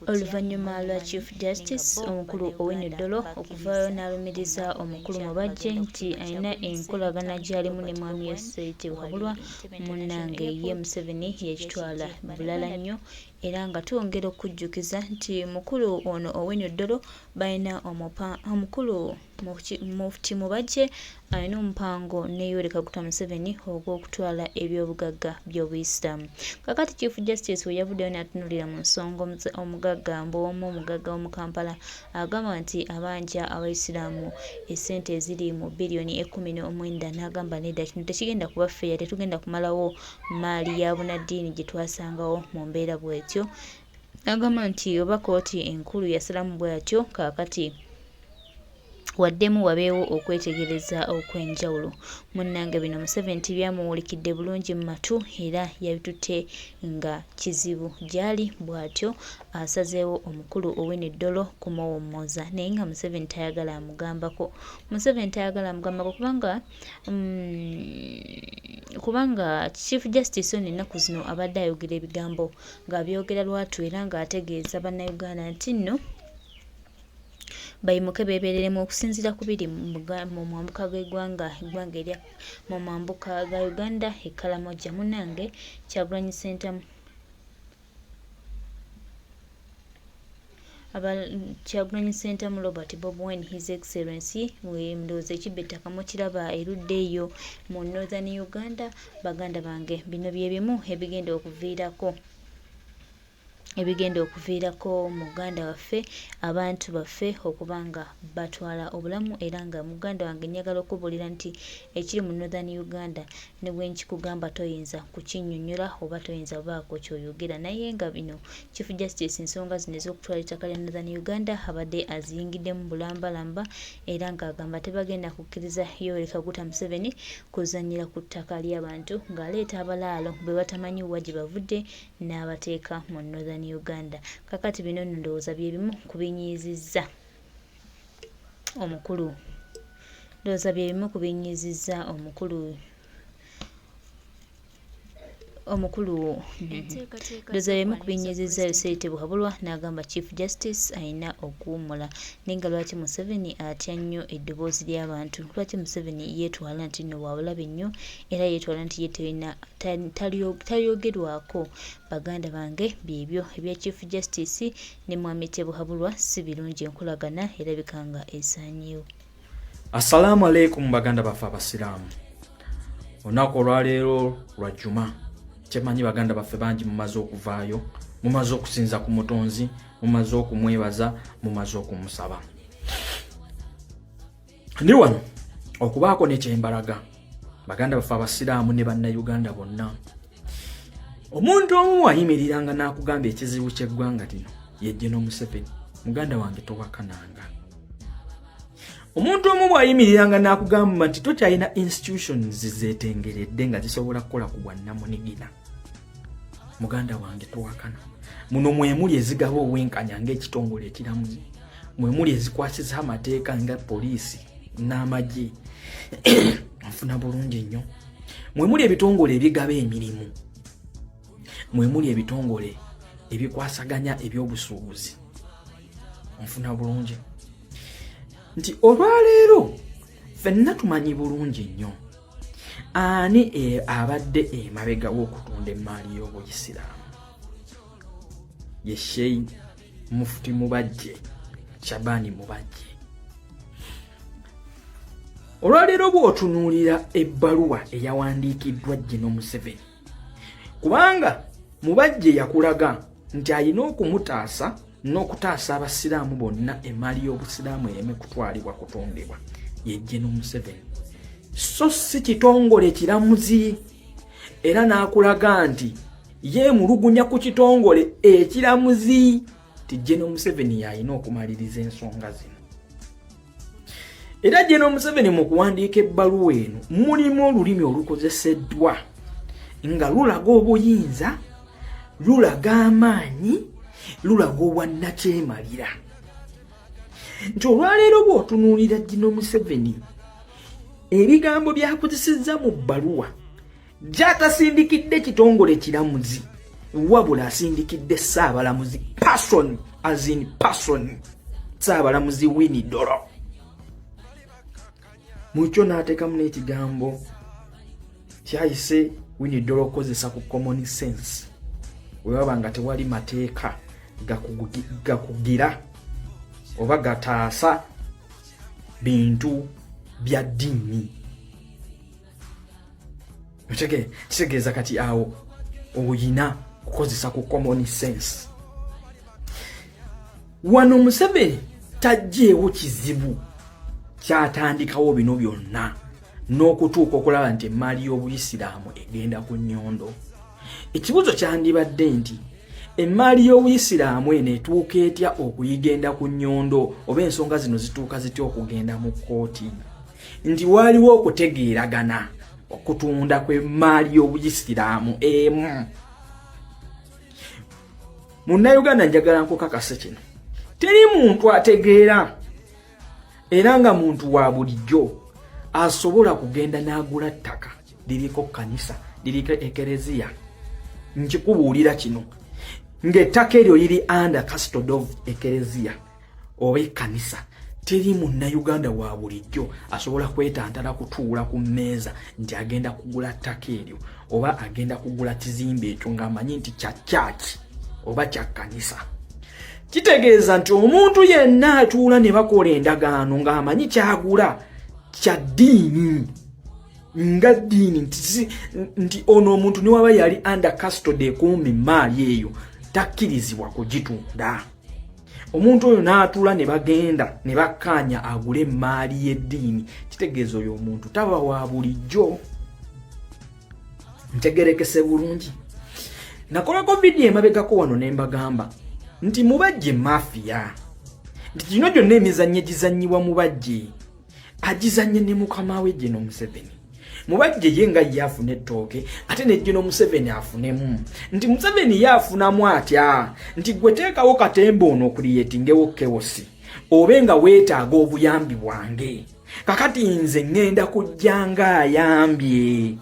Oluvannyuma lwa Chief Justice omukulu Owiny Dollo okuvaayo n'alumiriza omukulu Mubajje nti alina enkolagana gy'alimu ne Mwami Yoseri Tibuhaburwa, munnange ye Museveni yakitwala bulala nnyo era nga twongera okukujjukiza nti mukulu ono Owiny Dollo balina omukulu Mufti Mubajje alina omupango ne Yoweri Kaguta Museveni ogw'okutwala ebyobugagga by'Obuyisiraamu. Kaakati Chief Justice we yavuddeyo n'atunuulira mu nsonga omugagga Mboomu omugagga w'omu Kampala agamba nti abanja Abayisiraamu essente eziri mu bbiriyoni 19 n'agamba nedda kino tekigenda kuba ffeya tetugenda kumalawo mmaali ya bunaddiini gye twasangawo mu mbeera bw'etyo. N'agamba nti oba kkooti enkulu yasalamu bw'atyo kaakati waddemu wabeewo okwetegereza okw'enjawulo. Munnange bino Museveni tebyamuwulikidde bulungi mu matu era yabitutte nga kizibu gy'ali bw'atyo asazeewo omukulu Owiny Dollo kumuwummuza naye nga Museveni tayagala amugambako. Museveni tayagala amugambako kubanga kubanga Chief Justice ono ennaku zino abadde ayogera ebigambo ng'abyogera lwatu era ng'ategeeza Bannayuganda nti nno bayimuke beebereremu okusinziira ku biri mu mwambuka g'eggwanga eggwanga erya mu mambuka ga Uganda e Karamoja. Munnange Kyagulanyi Ssentamu Kyagulanyi Ssentamu Robert Bob Wine His Excellency ndowooza ekibba ettaka mukiraba erudda eyo mu Northern Uganda. Baganda bange bino bye bimu ebigenda okuviirako ebigenda okuviirako muganda waffe abantu baffe okuba nga batwala obulamu era nga muganda wange njagala okubuulira nti ekiri mu Northern Uganda ne bwe nkikugamba toyinza kukinnyonnyola oba toyinza baako ky'oyogera naye nga bino Chief Justice ensonga zino ez'okutwala ettaka lya Northern Uganda abadde aziyingiddemu bulambalamba era ng'agamba tebagenda kukkiriza Yoweri Kaguta Museveni kuzannyira ku ttaka ly'abantu ng'aleeta abalaalo be batamanyi wa gye bavudde n'abateeka mu Northern Uganda. Kakati bino nno ndowooza bye bimu ku binyiizizza omukulu ndowooza bye bimu ku binyiizizza omukulu omukulu ndowooza bye bimu ku binyiizizza Yoseri Tibuhaburwa n'agamba Chief Justice alina okuwummula. Naye nga lwaki Museveni atya nnyo eddoboozi ly'abantu? Lwaki Museveni yeetwala nti nno wa bulabe nnyo era yeetwala nti ye terina talyogerwako? Baganda bange byebyo ebya Chief Justice ne Mwami Tebuhaburwa si birungi enkolagana erabika nga esaanyeewo. Assalaamu aleikum baganda baffe abasiraamu, olunaku olwaleero lwa juma. Kyemanyi baganda baffe bangi mumaze okuvaayo, mumaze okusinza ku mutonzi, mumaze okumwebaza, mumaze okumusaba. Ndi wano okubaako nekyembalaga baganda baffe abasiraamu ne bannayuganda bonna. Omuntu omu ayimiriranga n'akugamba ekizibu ky'eggwanga lino ye General Museveni. Muganda wange towakananga. Omuntu omu bw'ayimiriranga n'akugamba nti tokyalina institutions zeetengeredde nga zisobola kukola ku bwannamunigina, muganda wange towakana. Muno mwemuli ezigaba obwenkanya ng'ekitongole ekiramuzi, mwemuli ezikwasiza amateeka nga poliisi n'amagye, nfuna bulungi nnyo, mwemuli ebitongole ebigaba emirimu, mwemuli ebitongole ebikwasaganya ebyobusuubuzi, nfuna bulungi nti olwaleero ffenna tumanyi bulungi nnyo ani abadde emabega w'okutunda emmaali y'obuyisiraamu ye Sheikh Mufti Mubajje Shabani Mubajje. Olwaleero bw'otunuulira ebbaluwa eyawandiikiddwa General Museveni, kubanga Mubajje yakulaga nti alina okumutaasa n'okutaasa abasiraamu bonna emmaali y'obusiraamu ereme kutwalibwa kutundibwa, ye General Museveni, so si kitongole kiramuzi. Era n'akulaga nti yeemulugunya ku kitongole ekiramuzi nti General Museveni y'alina okumaliriza ensonga zino. Era General Museveni mu kuwandiika ebbaluwa eno mulimu olulimi olukozeseddwa nga lulaga obuyinza, lulaga amaanyi, lulaga obwannakyemalira nti olwaleero bw'otunuulira General Museveni ebigambo byakozesezza mu bbaluwa gy'atasindikidde kitongole kiramuzi Wabula asindikidde Ssaabalamuzi person, as in person, Ssaabalamuzi Owiny Dollo. Mukyo n'ateekamu n'ekigambo kyayise Owiny Dollo okukozesa ku common sense, bwe baba nga tewali mateeka gakugira oba gataasa bintu bya ddiini. Kitegeeza kati awo oyina kukozesa ku common sense. Wano Museveni tajjeewo kizibu kyatandikawo bino byonna n'okutuuka okulaba nti emaali y'Obuyisiraamu egenda ku nnyondo. Ekibuuzo kyandibadde nti emaali y'Obuyisiraamu eno etuuka etya okuyigenda ku nnyondo, oba ensonga zino zituuka zitya okugenda mu kkooti? Nti waaliwo okutegeeragana okutunda kw'emaali y'Obuyisiraamu emu. Munnayuganda, njagala nkukakase kino: teri muntu ategeera era nga muntu wa bulijjo asobola kugenda n'agula ttaka liriko kkanisa, liriko ekereziya. Nkikubuulira kino ng'ettaka eryo liri under custody of ekereziya oba ekkanisa. Teri Munnayuganda wa bulijjo asobola kwetantala kutuula ku mmeeza nti agenda kugula ttaka eryo oba agenda kugula kizimbe ekyo ng'amanyi nti kya kyaki oba kya kkanisa. Kitegeeza nti omuntu yenna atuula ne bakola endagaano ng'amanyi kyagula kya ddiini nga ddiini, nti ono omuntu niwaba yali under custody ekuuma emaali eyo, takkirizibwa kugitunda. Omuntu oyo n'atuula ne bagenda ne bakkaanya agule emaali y'eddiini, kitegeeza oyo omuntu taba wa bulijjo. Ntegerekese bulungi? Nakolako vidiyo emabegako wano ne mbagamba nti Mubajje mafia, nti kino gyonna emizannyo egizannyibwa Mubajje agizannye ne mukama we Geno Museveni. Mubajje ye nga ye afuna ettooke, ate ne Geno Museveni afunemu. Nti Museveni ye afunamu atya? Nti gwe teekawo katemba ono okucreatingewo chaos, obe nga weetaaga obuyambi bwange. Kakati nze ŋŋenda kujja nga ayambye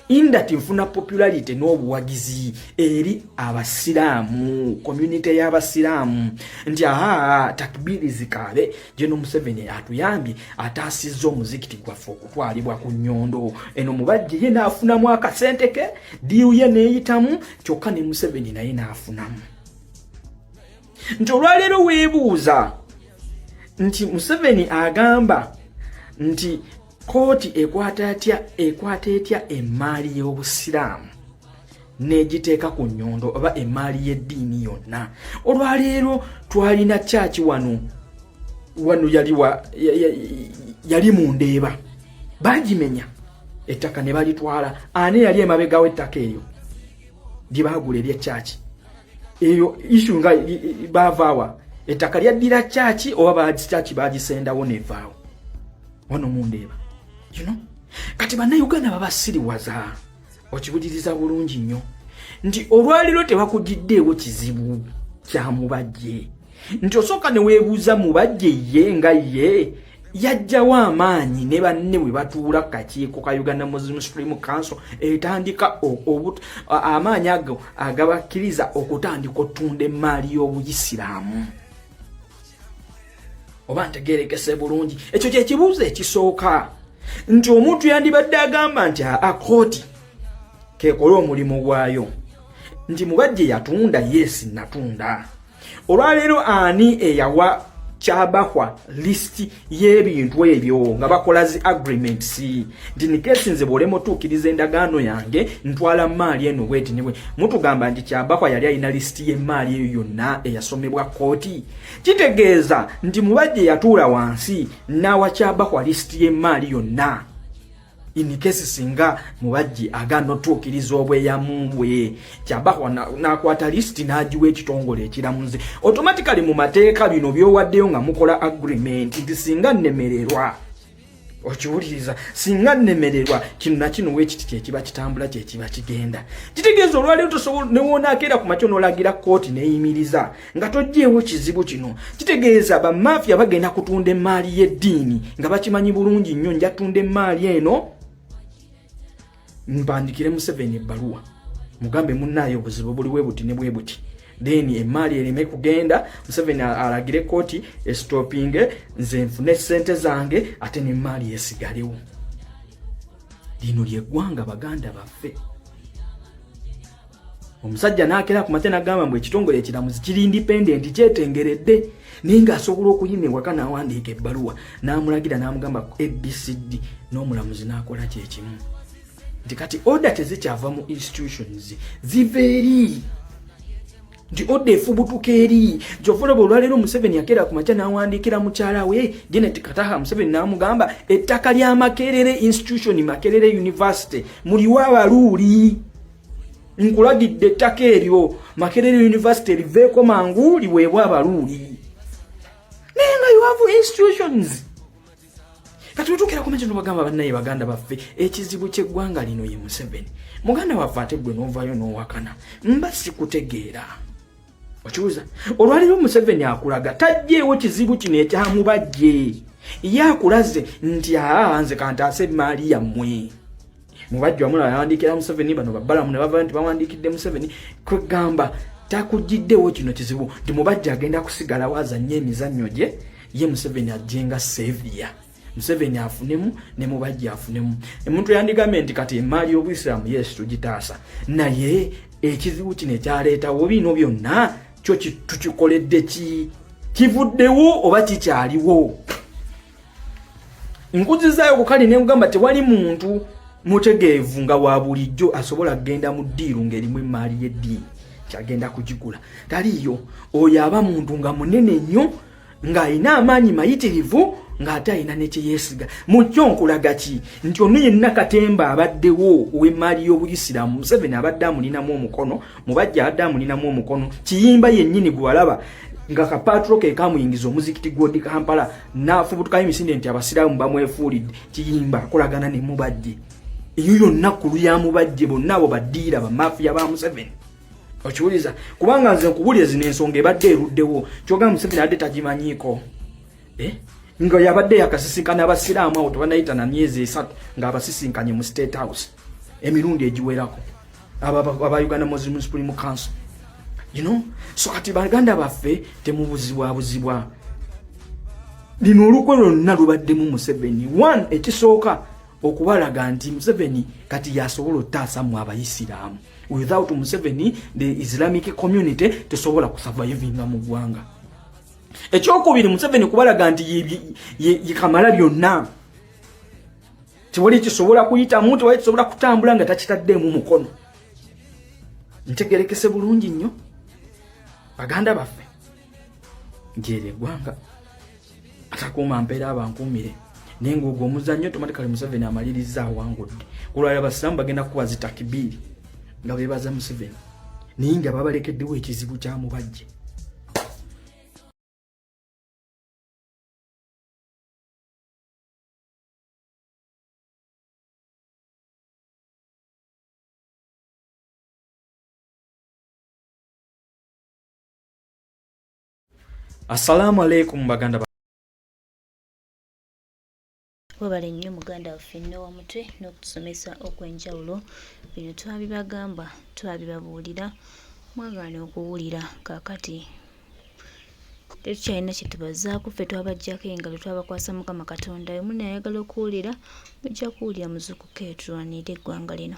indati nfuna popularity n'obuwagizi eri Abasiraamu, community y'Abasiraamu, nti aha, takbiri zikaabe, Geno Museveni atuyambye, ataasizza omuzikiti gwaffe okutwalibwa ku nnyondo eno. Mubajje ye n'afunamu akasente ke, deal ye neeyitamu, kyokka ne Museveni naye n'afunamu. Nti olwaleero weebuuza nti Museveni agamba nti kooti ekwata atya, ekwata etya emaali y'Obusiraamu n'egiteeka ku nnyondo, oba emaali y'eddiini yonna? Olwaleero twalina kyaki wano wano yali wa yali mu Ndeeba, bagimenya ettaka ne balitwala. Ani yali emabega w'ettaka eryo lye baagula eryekyaki eyo? Issue nga baavaawa, ettaka lyaddira kyaki oba kyaki bagisendawo nevaawo wano mu Ndeeba? Kati Bannayuganda babasiriwaza. Okibuliriza bulungi nnyo nti olwaliro tebakugiddeewo kizibu kya Mubajje, nti osooka ne weebuuza Mubajje ye nga ye yajjawo amaanyi ne banne bwe batuula ku kakiiko ka Uganda Muslim Supreme Council etandika amaanyi ago agabakkiriza okutandika otunda emaali y'Obuyisiraamu. Oba ntegerekese bulungi? Ekyo kyekibuuzo ekisooka, nti omuntu yandibadde agamba nti aa, kooti kekole omulimu gwayo, nti Mubajje yatunda. Yes, natunda. Olwaleero ani eyawa Kyabahwa list y'ebintu ebyo nga bakola zi agreements, nti nikesinze bwolema otuukiriza endagaano yange, ntwala maali eno bweti nibwe? Mutugamba nti Kyabahwa yali alina list y'emaali eyo yonna eyasomebwa kooti. Kitegeeza nti Mubajje yatuula wansi n'awa Kyabahwa list y'emaali yonna, in case singa Mubajje agaana otuukiriza obweyamu bwe, Kyabahwa n'akwata list n'agiwa ekitongole ekiramuzi automatically. Mu mateeka, bino by'owaddeyo nga mukola agreement nti singa nnemererwa, okiwuliriza, singa nnemererwa kino nakino weekiti, kyekiba kitambula, kyekiba kigenda. Kitegeeza olwaleero tosobola newonaakeera ku makyo n'olagira kooti neeyimiriza nga toggyeewo kizibu kino. Kitegeeza bamafia bagenda kutunda emaali y'eddiini nga bakimanyi bulungi nnyo, nja tunda emaali eno, mpandikire Museveni ebbaluwa. Mugambe munnaayo obuzibu buli bwe buti ne bwe buti, then emaali ereme kugenda. Museveni alagire kooti estopinge, nze nfune sente zange ate nemaali esigalewo. Lino lyeggwanga, baganda baffe. Omusajja n'akera ku makya n'agamba mbu ekitongole ekiramuzi kiri independent, kyetengeredde, naye ng'asobola okuyima ewaka n'awandiika ebbaluwa n'amulagira n'amugamba ABCD, n'omulamuzi n'akola kyekimu, nti kati order tezikyava mu institutions, ziva eri, nti order efubutuka eri. Kyova olaba olwaleero Museveni yakeera ku makya n'awandiikira mukyala we Janet Kataha Museveni n'amugamba ettaka lya Makerere institution, Makerere University, muliwo abaluuli, nkulagidde ettaka eryo Makerere University liveeko mangu liweebwe abaluuli. Naye nga you have institutions. Kati wetuukira ku makyo nobagamba, bannaye baganda baffe, ekizibu ky'eggwanga lino ye Museveni. Muganda waffe, ate gwe n'ovaayo n'owakana, mba sikutegeera. Okibuuza, olwaliro Museveni akulaga tajjeewo kizibu kino ekyamubajje, ye akulaze nti aa, nze kantaasa emaali yammwe. Mubajje wamulala yawandiikira Museveni, bano babalamu ne bavayo nti bawandiikidde Museveni. Kwegamba takugiddewo kino kizibu nti mubajje agenda kusigalawo azanye emizannyo gye, ye Museveni ajjenga savior, Museveni afunemu ne mubajje afunemu. Omuntu yandigambye nti kati emaali y'obuyisiraamu, yes, tugitaasa, naye ekizibu kino ekyaleetawo bino byonna kyo tukikoledde ki? Kivuddewo oba kikyaliwo? Nkuzizaayo ku kali nenkugamba, tewali muntu mutegeevu nga wa bulijjo asobola kugenda mu ddiiru ng'erimu emaali y'eddiini kyagenda kugigula. Taliiyo. Oyo aba muntu nga munene nnyo, ng'alina amaanyi mayitirivu, ng'ate alina nekyeyeesiga. Mu kyo nkulaga ki? Nti ono yenna katemba abaddewo ow'emmaali y'obuyisiraamu, Museveni abadde amulinamu omukono, mubajja abadde amulinamu omukono. Kiyimba yennyini gwe walaba nga kapatro ke kamuyingiza omuzikiti gw'Old Kampala n'afubutukayo emisinde nti abasiraamu bamwefuulidde, Kiyimba akolagana ne mubajje. Eyo yonna kkulu ya mubajje, bonna abo baddiira bamafiya ba Museveni. Okiwuliza? Kubanga nze nkubuulire, zino ensonga ebadde eruddewo, kyogamba Museveni abadde tagimanyiiko, eh? Nga yabadde yakasisinkana abasiraamu awo tebanayita na myezi 3, ng'abasisinkanye mu State House emirundi egiwerako, aba Uganda Muslim Supreme Council. So kati baganda baffe, temubuzibwabuzibwa. Lino olukwe lwonna lubaddemu Museveni. One, ekisooka okubalaga nti Museveni kati yasobola otaasamu abayisiraamu. Without Museveni, the Islamic community tesobola kusurvivinga mu ggwanga. Ekyokubiri, Museveni kubalaga nti yekamala byonna, tewali kisobola kuyitamu, tewali kisobola kutambula nga takitaddeemu mukono. Ntegerekese bulungi nnyo, baganda baffe, nti eryo eggwanga atakuuma mpeera abankuumire. Naye ngaogwo omuzannyo automatically Museveni amaliriza awangudde. Kulwala abasiraamu bagenda kukuba zitakibiiri nga beebaza Museveni, naye nga babalekeddewo ekizibu kya mubajje. Assalamu alaikum, baganda. Webale nnyo muganda waffe Nowa Mutwe n'okutusomesa okw'enjawulo. Bino twabibagamba, twabibabuulira, mwagaana okuwulira. Kaakati tetukyalina kye tubazaako, ffe twabaggyako engalo, twabakwasa Mukama Katonda. Bwe munaayagala okuwulira, mujja kuwulira, muzuukuke tulwanirire eggwanga lino.